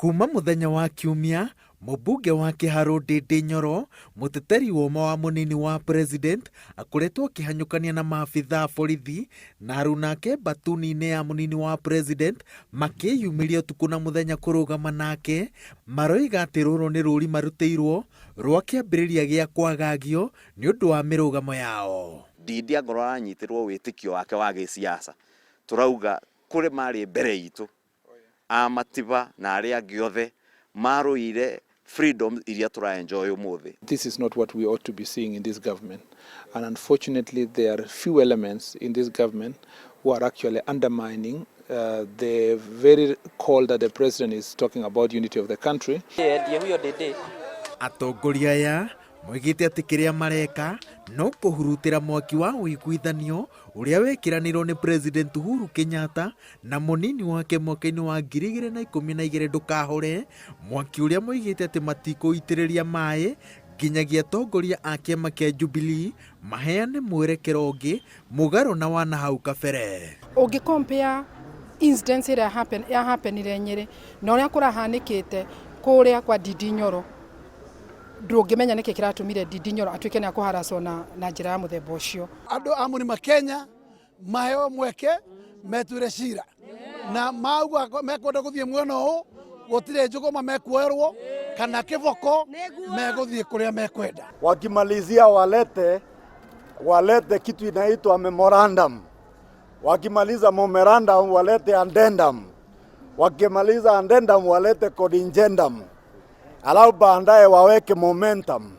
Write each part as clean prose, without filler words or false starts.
Kuma mũthenya wa Kiumia, mũmbunge wa Kĩharũ Ndindi Nyoro, mũteteri woma wa mũnini wa president, akoretwo akĩhanyũkania na maabithaa a borithi na aruna ake mbatuni-inĩ ya mũnini wa president makĩyumĩria ũtukũ na mũthenya kũrũgama nake. Maroiga atĩ rũrũ nĩ rũri marutĩirwo rwa kĩambĩrĩria gĩa kwagagio nĩ ũndũ wa mĩrũgamo yao. Ndindi angorwo aranyitĩrwo wĩtĩkio wake wa gĩsiasa, tũrauga kũrĩ marĩ mbere itũ a Matiba na arĩa angĩ othe marũire freedoms iria tũra enjoy ũmũthĩ. This is not what we ought to be seeing in this government, and unfortunately there are few elements in this government who are actually undermining the very call that the president is talking about, unity of the country. Ndiye huyo Ndindi. Atongoria aya moigĩte atĩ kĩrĩa mareka no kũhurutĩra mwaki wa ũiguithanio ũrĩa wekĩranĩirwo nĩ President Uhuru Kenyatta na mũnini wake mwaka-inĩ wa 2012 ndũkahore, mwaki ũrĩa moigĩte atĩ matikũitĩrĩria maĩ nginyagia atongoria a kĩama kĩa Jubilee maheane mwerekero ũngĩ mũgarũ na wa nahau kabere. Ũngĩ compare incidents ĩrĩa ya happenire Nyĩrĩ na ũrĩa kũrahanĩkĩte kũrĩa kwa Ndindi Nyoro, ndũngĩmenya nĩkĩ kĩratũmire Ndindi Nyoro atuĩke nĩ akũharacwo na njĩra ya mũthemba ũcio. Andũ a Mũrĩma Kenya maheo mweke metuĩre cira na mauga mekwenda gũthiĩ mwena ũũ, gũtirĩ njũgũma mekuoerwo kana kĩboko, megũthiĩ kũrĩa mekwenda. Wakimalizia walete kitu inaitwa memorandum. Wakimaliza memorandum walete addendum. Wakimaliza addendum walete corrigendum. Alafu baadaye waweke momentum.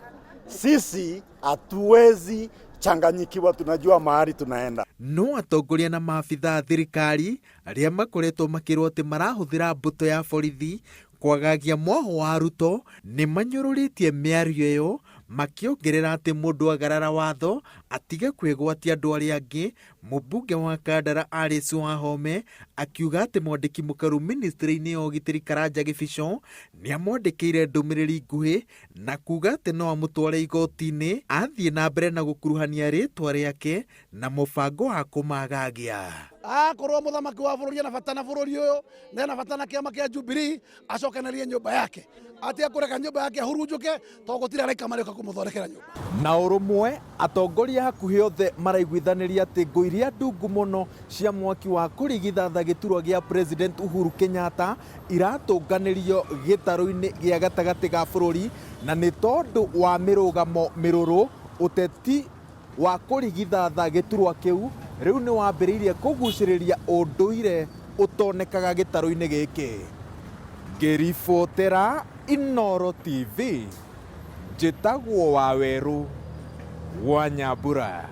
Sisi hatuwezi changanyikiwa, tunajua mahali tunaenda. No atongoria na maabithaa a thirikari arĩa makoretwo makĩrwo atĩ marahũthĩra mbũtũ ya borithi kwagagia mwaho wa Ruto nĩ manyũrũrĩtie mĩario ĩyo, makĩongerera atĩ mũndũ agarara watho atige kwĩgwatia andũ arĩa angĩ. Mũmbunge wa Kandara Alice Wahome akiuga atĩ mwandĩki mũkaru ministry-inĩ ya ũgitĩri Karanja Gĩbico nĩ amwandĩkĩire ndũmĩrĩri nguhĩ na kuga atĩ no amũtware igoti-inĩ athiĩ na mbere na gũkuruhania rĩtwa rĩake na mũbango wa kũmagagia. Akorwo mũthamaki wa bũrũri ena bata na bũrũri ũyũ, na ena bata na kĩama kĩa Jubilee, acokanĩrie nyũmba yake, atige kũreka nyũmba yake ahurunjũke, tondũ gũtirĩ araika marĩũka kũmũthondekera nyũmba. Na ũrũmwe, atongoria hakuhĩ othe maraiguithanĩria atĩ ngũ iria ndungu mũno cia mwaki wa kũrigithatha gĩturwa gĩa President Uhuru Kenyatta iratũnganĩrio gĩtarũ-inĩ gĩa gatagatĩ ga bũrũri, na nĩ tondũ wa mĩrũgamo mĩrũrũ, ũteti wa kũrigithatha gĩturwa kĩu rĩu nĩ wambĩrĩirie kũgucĩrĩria ũndũire ũtonekaga gĩtarũ-inĩ gĩkĩ. Ngĩribotera Inooro TV, njĩtagwo Wawerũ wa Nyambura.